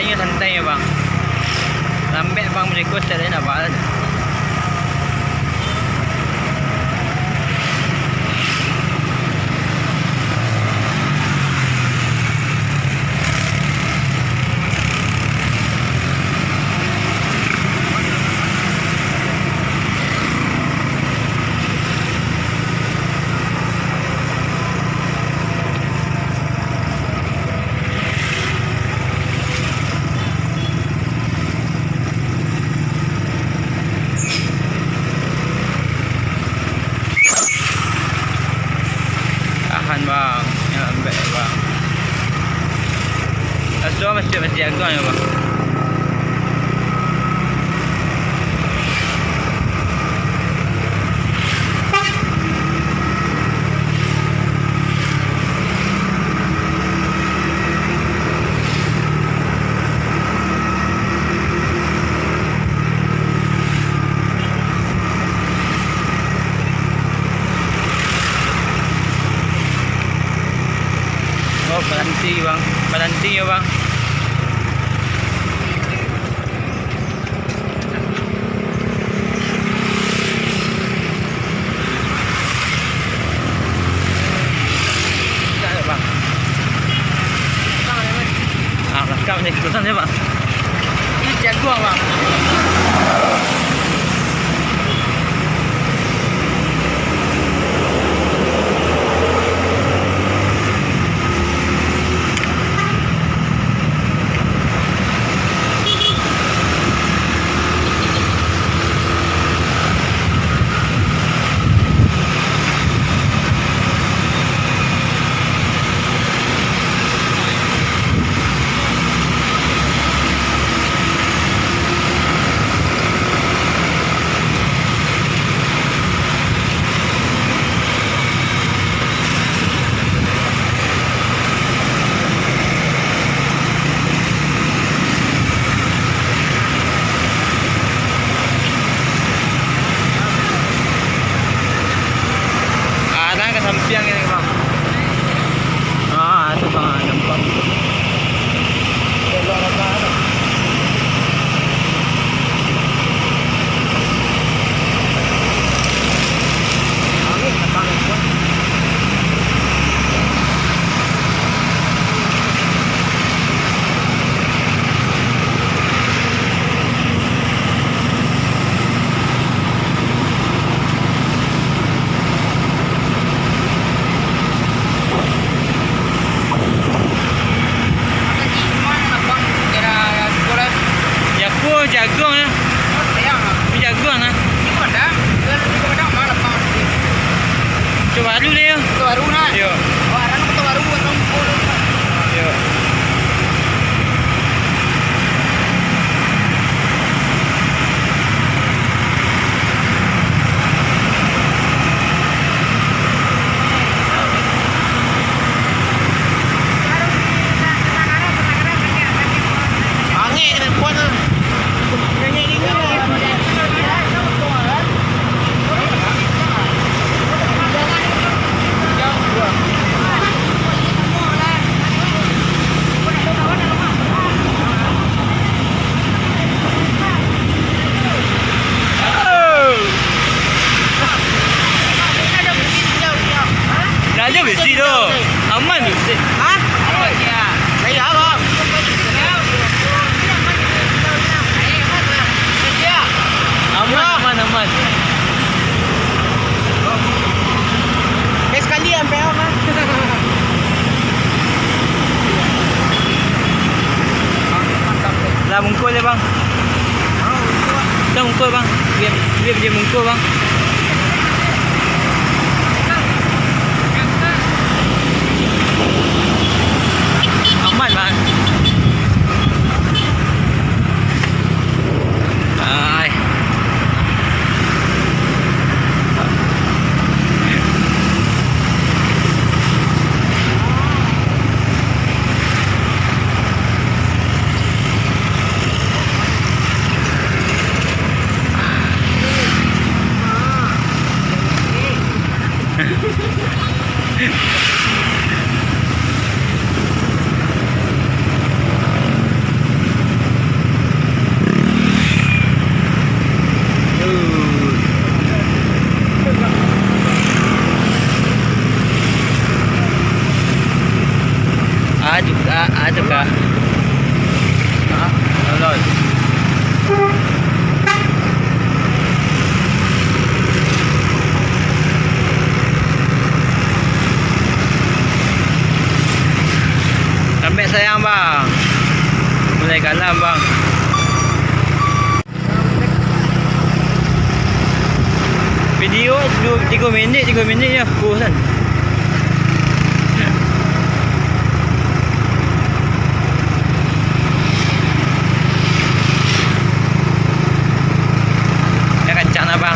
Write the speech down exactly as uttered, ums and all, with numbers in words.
Inyo santai, Bang. Lambek, Bang, bariko, cari nak bahas. Tahan, Bang. Yo, lambek, Bang. Raso masih, masih agak yo, Bang. Oh, baranti, Bang. Baranti yo, Bang. Bang. Ah, lakam ni, tulisan dia, Bang. Ini jaguar, Bang. Ah, dah ka sampiang ni, Bang. Ah, tu, Bang, nampak. Elok, nampak, nampak. Jago, jago lah. Jago lah. Kota Baru lah, yo. Kota Baru, nah. Yo. Oh, aran Kota Baru, atau Mukul. Yo. Angek nak kuat lah. Dah ada besi tu. Aman besi. Ha? Aman. Saya abang. Aman, aman, aman. Eh, sekali sampai apa? Lah, bungkus je, bang. Dah bungkus, bang. Biar, biar dia bungkus, bang. Aman, bang. Ai. Ah, tu, Kak. Halo. Lambek sayang, Bang. Mulai kalam, Bang. Video duo, tigo minit, tigo minit je, bosan. Ya, kancang lah, Bang.